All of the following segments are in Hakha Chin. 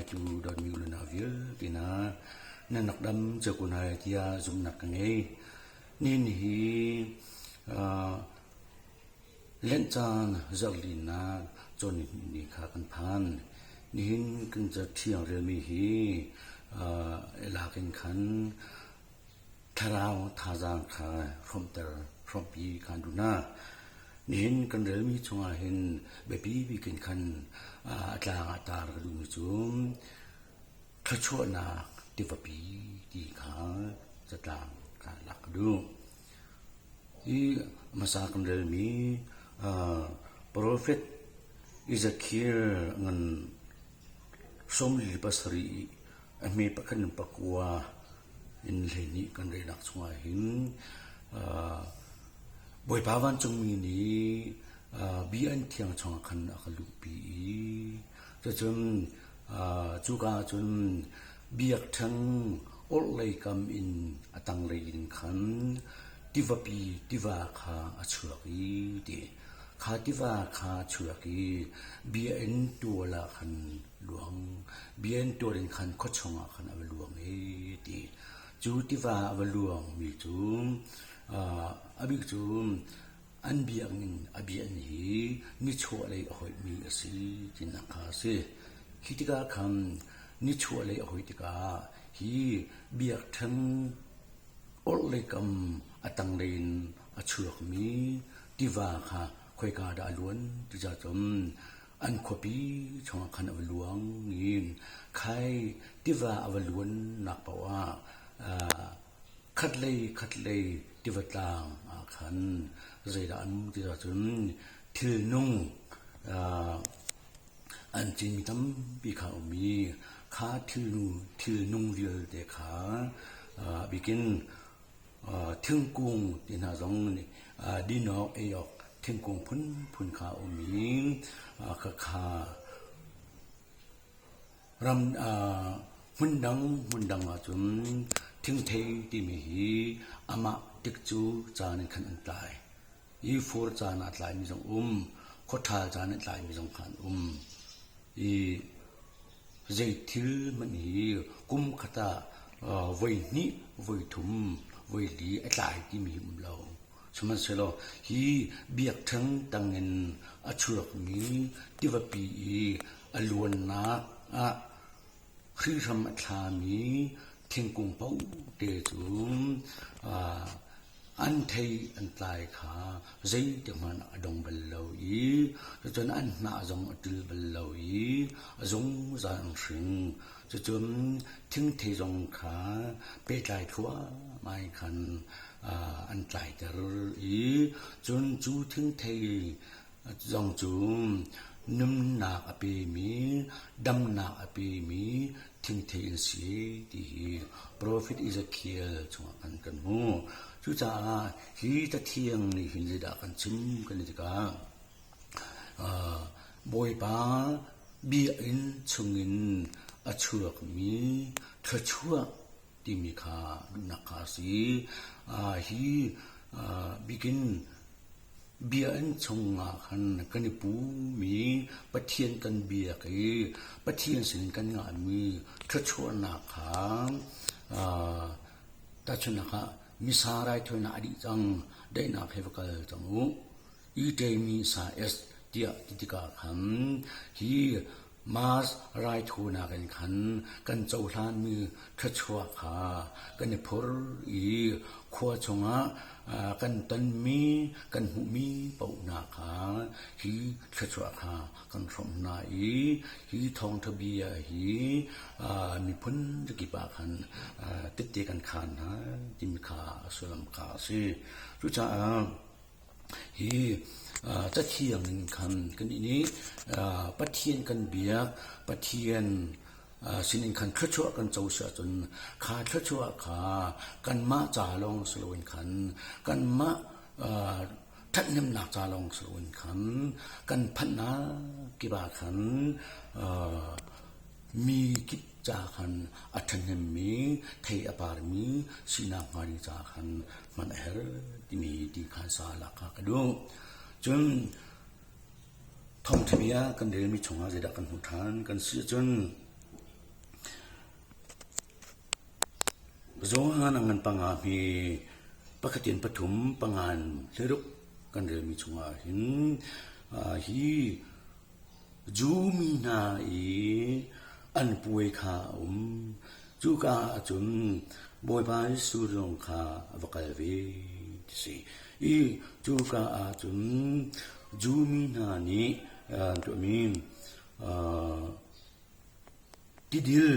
ngaitu dawtmi u le nau vialte hna, nan rak dam cio ko hna lai tiah zumhnak ka ngei. Nihin hi Lent caan zarhlinak cawnihnih ni kha kan phan. Nihin kan cathiang relmi hi lak in khan thlarau thazaang kha hrawmter hrawmpi khan duh hna. Nihin kan relmi chungah hin biapi bik in khan a tlang ah tar ka duhmi cu thluachuahnak tivapi ti kha catlang kha lak ka duh. Hi hmasa kan relmi profet Ezekiel ngan 47 a hme pakhat in pakua in 12 kan relnak chungah hin Bawipa vancungmi nih bia an thiang chungah khan a ka luhpi i cucun cuka ah cun biakṭheng orhlei kam in a tanglei in khan tivapi tiva kha a chuak i ti kha tiva kha a chuak i biakinn tual ah khan luang biakinn tual in khan khua chungah khan a va luang i ti cu tiva a va luangmi cu a bik cu an biakinn a biakinn hi nichuahlei a hoihmi a si tinak kha a si. Khi tikah khan nichuahlei a hoih tikah hi biakṭheng orhlei kam a tanglei in a chuakmi tiva kha khoika dah a luan ti cun an khuapi chungah khan a va luang i khai tiva a va luannak paoh ah Khatlei khatlei tiva tlang ah khan zeidah an um ti ahcun thilnung an cinmi tampi kha a um i kha thilnung vialte kha a bikin thingkung ti hna zong nih din awk ei awk thingkung phunphun kha a um i khakha Ram hmundang hmundang ahcun thingthei timi hi amah tikcu caan in khan an tlai. I fur caan ah a tlaimi zong um, khuaṭhal caan ah a tlaimi zong kha an um. I zei thil hmanh hi kum khat ah voi hnih, voi thum, voi li a tlai timi hi um lo. Sihmanhsehlaw hi biakṭheng tangin a chuakmi tivapi i a luannak ah hrihhram a thlami thingkung paohte cu an thei an tlai kha zeitikhmanh a dong bal lo i cucun an hnah zong a ṭil bal lo i a zungzal an hring. Cucun thingthei zong kha pehtlai thluahmah in khan an tlaiter i cun cu thingthei zong cu nunnak a pemi, damnak a pemi thingthei an si ti hi Profet Ezekiel chungah khan kan hmuh. Cucaah hi Cathiang nih hin zeidah kan chim kan ti tikah Bawipa biakinn chungin a chuakmi thluachuah timi kha duhnak kha a si. Hi bikin biakinn chungah khan kan i pumi Pathian kan biak i Pathian sinin kan ngahmi thluachuahnak kha tahchunhnak ah Missa raithawinak a dih cang, daihnak he va kal cang u. I ṭeimi sa es tiah ti tikah khan hi Mass raithawinak in khan kan cohlanmi thluachuah kha kan i phur i khua chungah kan tonmi kan hmuhmi paoh hna kha hi thluachuah kha kan hrawmh hna i hi thawngṭha bia hi miphun kip ah khan tette kan khaan hna timi kha a sullam kha a si. Cucaah Hi Cathiang in khan kannih nih Pathian kan biak, Pathian sinin khan thluachuah kan co si ahcun kha thluachuah kha kanmah ca lawng si loin khan kanmah ṭhathnemnak ca lawng si loin khan kan phanhnak kip ah khan Mi kip ca khan a ṭhahnemmi, thei a parmi sinak hnga ding ca khan hman a herh timi ti khan sa lak kha ka duh. Cun thawngṭha bia kan relmi chungah zeidah kan hmuh ṭhan kan si ahcun. Johan a ngan panga hi pakhat in pathum pangan hleruk kan relmi chungah hin hi Jew mi hna i an puai kha a um. Cuka ah cun Bawipa Jesuh zong kha a va kal ve ti si. I cuka ah cun Jew mi hna nih an tuahmi tidil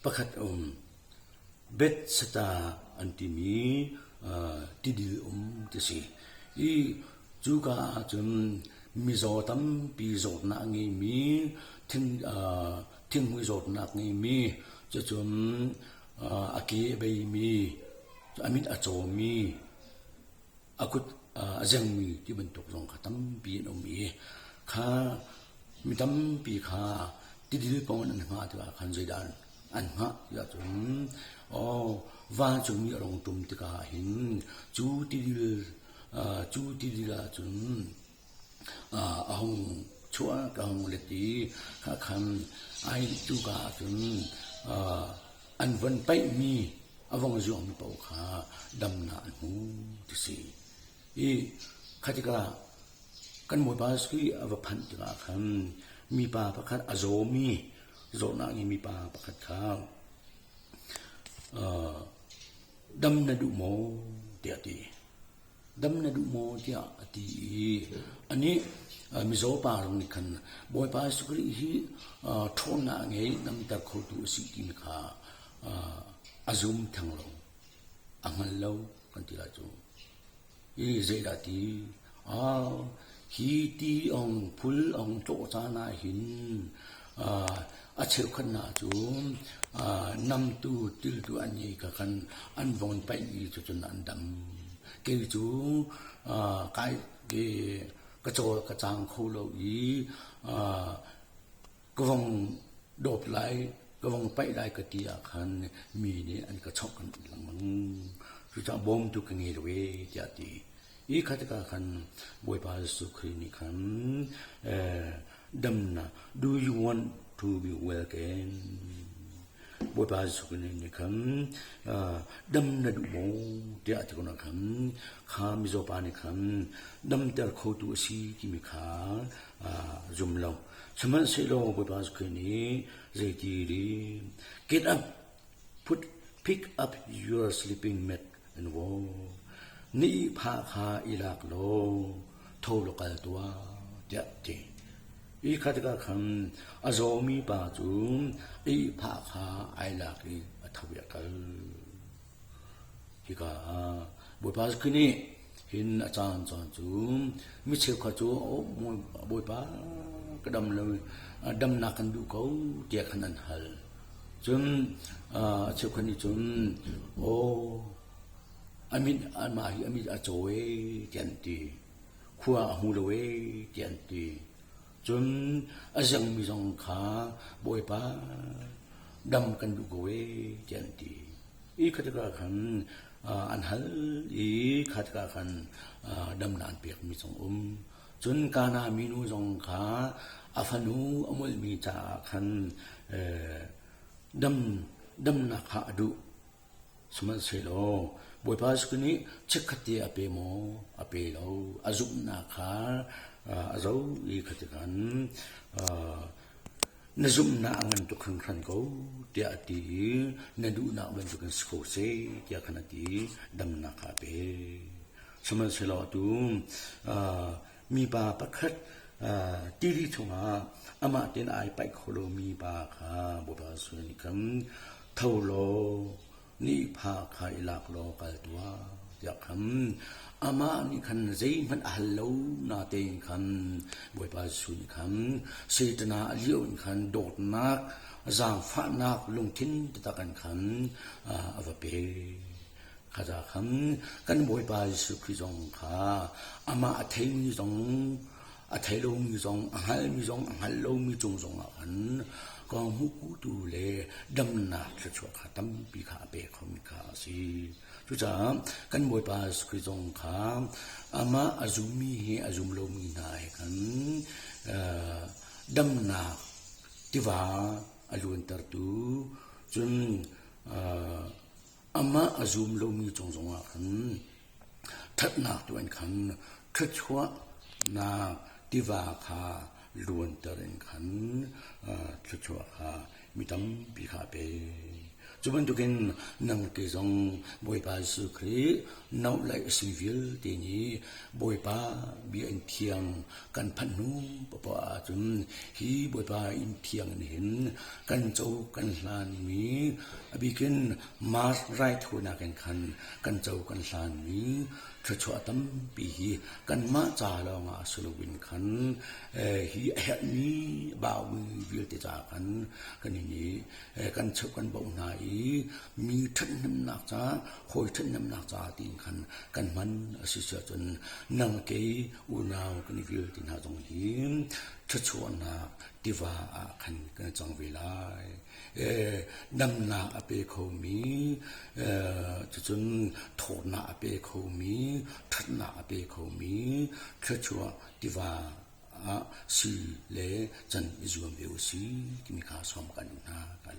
pakhat a um. Bethsaida an timi tidil um ti si. I cuka ahcun mizaw tampi zawtnak a ngeimi, thinghmui zawtnak ngeimi, cucun a ke a beimi, a mit a cawmi, a kut a zengmi ti bantuk zong kha tampi an um i kha mi tampi kha tidil pawng in an hngah tikah khan zeidah an hngah tiah cun aw vancungmi a rung ṭum tikah hin cu tidil cu tidil ah cun a hung chuak a hung let i kha khan ai cuka ah cun an von paihmi a vong zuangmi paoh kha damnak an hmu ti si. I kha tikah kan Bawipa Jesuh a va phanh tikah khan mipa pakhat a zawmi zawtnak ngeimi pa pakhat kha dam na duh maw tiah a ti. Dam na duh maw tiah a ti i anih mizaw pa zong nih khan Bawipa Jesuh Khrih hi ṭhawnnak a ngei damter khotu a si timi kha a zum theng lo, a hngal lo kan ti lai cu. I zeidah ti? Hi ti ong phul ong tlawh caan ah hin a cheukhat hna cu namtu tiltu an ngei kha khan an von paih i cucun an dam. Kei cu kai ka cawl ka cang kho lo i ka vong dawp lai, ka vong paih lai ka ti ah khan mi nih an ka chawk lengmang. Cucaah bawmtu ka ngei lo ee tiah a ti. I kha tikah khan Bawipa Jesuh Khrih nih khan damnak do you want to be well again? Bawipa Jesuh Khrih nih khan dam na duh maw tiah a ti ko khan kha mizaw pa nih khan damter khotu a si timi kha zum lo. Sihmanhsehlaw Bawipa Jesuh Khrih nih zeiti ri get up put pick up your sleeping mat and walk. Na ihphah kha i lak law tho law kal tuah tiah a ti. I kha tikah khan a zawmi pa cu a ihphah kha ai lak i a tho i a kal. Hika ah Bawipa Jesuh nih hin a caan caan cu mi cheukhat cu Bawipa ka dam lo damnak kan duh ko tiah khan an hal. Cun a cheukhat nih cun aw a mit amah hi a mit a caw ee tiah an ti. Khua a hmu lo ee tiah an ti. Cun a zengmi zong kha Bawipa dam kan duh ko ee tiah an ti. I kha tikah khan an hal i kha tikah khan damnak an pekmi zong um. Cun Kana minu zong kha a fanu a molhmi caah khan dam damnak kha a duh. Sihmanhsehlaw Bawipa Jesuh nih chikkhat te a pe maw? A pe lo. A zumhnak kha a zoh i kha tikhan na zumhnak a ngan tuk hringhran ko tiah a ti i na duhnak bantukin si ko seh tiah khan a ti i damnak kha a pe. Sihmanhsehlaw atu mipa pakhat tili chungah amah tein ai paih kho lomi pa kha Bawipa Jesuh nih khan tho law nihphah kha i lak law kal tuah tiah khan amah nih khan zeihmanh a hal lo natein khan Bawipa Jesuh nih khan Satan a lio in khan dawtnak zaangfahnak lungthin taktak in khan a va pek. Kha khan kan Bawipa Jesuh Khrih zong kha amah a theimi zong a thei lomi zong a hngalmi zong a hngal lomi cung zongah khan kong hmuhtu le damnak thluachuah kha tampi kha a pe khomi kha a si. Cucaah kan Bawipa Jesuh Khrih zong kha amah a zummi he a zum lomi hna he khan damnak tiva a luantertu. Cun amah a zum lomi cung zongah khan ṭhatnak tuah in khan thluachuahnak tiva kha luanter in khan thluachuah kha mi tampi kha a pek. Cu bantukin nang te zong Bawipa Jesuh Khrih nohlaih a simi vialte nih Bawipa bia inn thiang kan phanh hnu paohpaoh ahcun hi Bawipa inn thiang in hin kan co kan hlanmi a bikin Mars raithawinak in khan kan co kan hlanmi thluachuah tampi hi kanmah ca lawngah si loin khan hi a herhmi baumi vialte caah khan kan i kan cheuh kan bauh hna i mi ṭhathnemnak ca hawi ṭhathnemnak ca tiin khan kan hman a si ahcun nang kei unau kan i vialte hna zong hi thluachuahnak tiva ah khan kan cang ve lai. Damnak a pe khomi, cucun thawtnak a pe khomi, ṭhatnak a pe khomi thluachuah tiva ah si le can i zuam ve u si timi kha sawm kan duh hna. Ka lawm.